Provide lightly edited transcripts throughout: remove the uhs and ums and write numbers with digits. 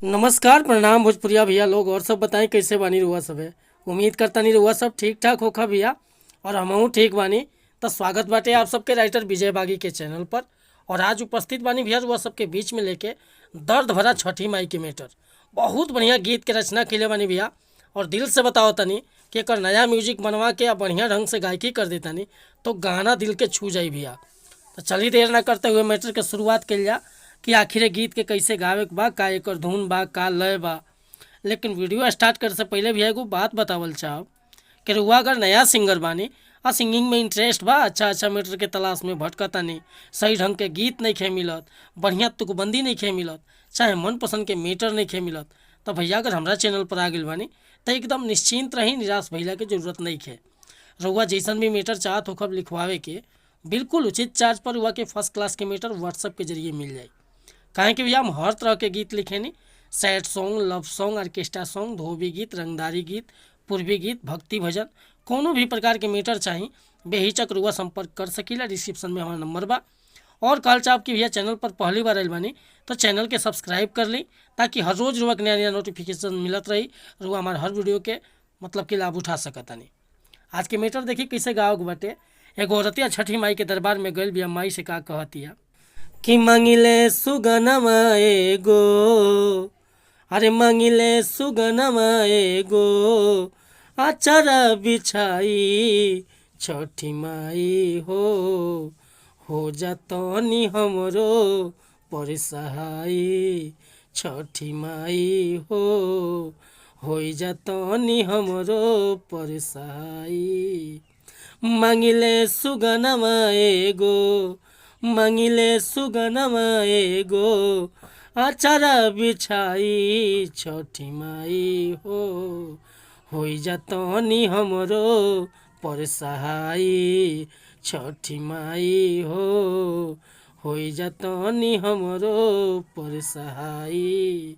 नमस्कार, प्रणाम भोजपुरिया भैया लोग। और सब बताएं, कैसे बानी रुआ सब है? उम्मीद करता नहीं रुआ सब ठीक ठाक होखा भैया, और हमहू ठीक बानी। तो स्वागत बाटे आप सबके राइटर विजय बागी के चैनल पर। और आज उपस्थित बानी भैया रुआ सबके बीच में लेके दर्द भरा छठी माई के मैटर। बहुत बढ़िया गीत के रचना कैले बानी भैया। और दिल से बताओ तनी कि एकर नया म्यूजिक बनवा के आ बढ़िया ढंग से गायकी कर देतानी तो गाना दिल के छू जाई भैया। तो चलिए, देर ना करते हुए मैटर के शुरुआत कइल जा कि आखिर गीत के कैसे गावे के बा, का एकर धुन बा, का लय बा। लेकिन वीडियो स्टार्ट करे से पहले भी एगो बात बतावल चाहब कि रुआ अगर नया सिंगर बानी आ सिंगिंग में इंटरेस्ट बा, अच्छा अच्छा मैटर के तलाश में भटकतानी, सही ढंग के गीत नहीं खे मिलत, बढ़िया तुकबंदी नहीं खे मिलत, चाहे मनपसंद के मैटर नहीं खे मिलत, तो भैया अगर हमरा चैनल पर आ गइल बानी तो एकदम निश्चिंत रही, निराश भइला के जरूरत नहीं खे। रउआ जैसन भी मैटर चाहत होखब लिखवावे के, बिल्कुल उचित चार्ज पर रुआ के फर्स्ट क्लास के मैटर व्हाट्सअप के जरिए मिल जाई। काहे कि भैया हम हर तरह के गीत लिखेनी: sad song, love song, orchestra song, धोबी गीत, रंगदारी गीत, पूर्वी गीत, भक्ति भजन। कोनो भी प्रकार के मैटर चाही, बेहिचक रुआ संपर्क कर सकीला। डिस्क्रिप्शन में हमारा नंबर बा। और कहल चाहब कि भैया चैनल पर पहली बार आइल बानी तो चैनल के सब्सक्राइब कर ली, ताकि हर रोज़ रुआ के नया नया नोटिफिकेशन मिलत रही, रुआ हमारे हर वीडियो के मतलब कि लाभ उठा सकतानी। आज के मैटर देखी कैसे गाँव के बाटे। एगो औरतिया छठी माई के दरबार में गइल बिया, माई से का कहतिया कि मंगिले सुगनमा एगो, अरे मंगिले सुगनमा एगो अचरा बिछाई, छठी माई हो जतनी हमरो पर सहाई, छठी माई हो जतनी हमरो पर सहाई। मंगिले सुगनमा एगो, मंगिले सुगनमा एगो अचरा बिछाई, छठी माई हो जतनी हमरो पर सहाई, छठी माई हो जतनी हमरो पर सहाई।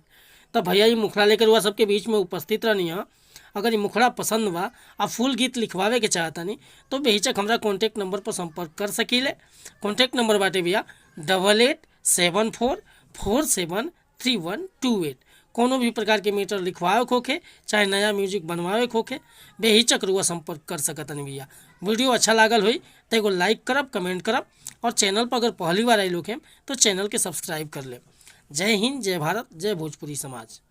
तो भैया ये मुखड़ा लेकर हुआ सबके बीच में उपस्थित रहनी है। अगर ये मुखड़ा पसंद बा आ फुल गीत लिखवावे के चाहतानी तो बेहिचक हमरा कॉन्टैक्ट नंबर पर संपर्क कर सकीले। कॉन्टैक्ट नंबर बाटे भैया 8874473128। कोनो भी प्रकार के मैटर लिखवावे के होखे, चाहे नया म्यूजिक बनवावे के होखे, बेहिचक रुआ संपर्क कर सकतनी भैया। वीडियो अच्छा लागल होई तो एगो लाइक करब, कमेंट करब और चैनल पर अगर पहली बार आइल होखे तो चैनल के सब्सक्राइब कर लेब। जय हिंद, जय भारत, जय भोजपुरी समाज।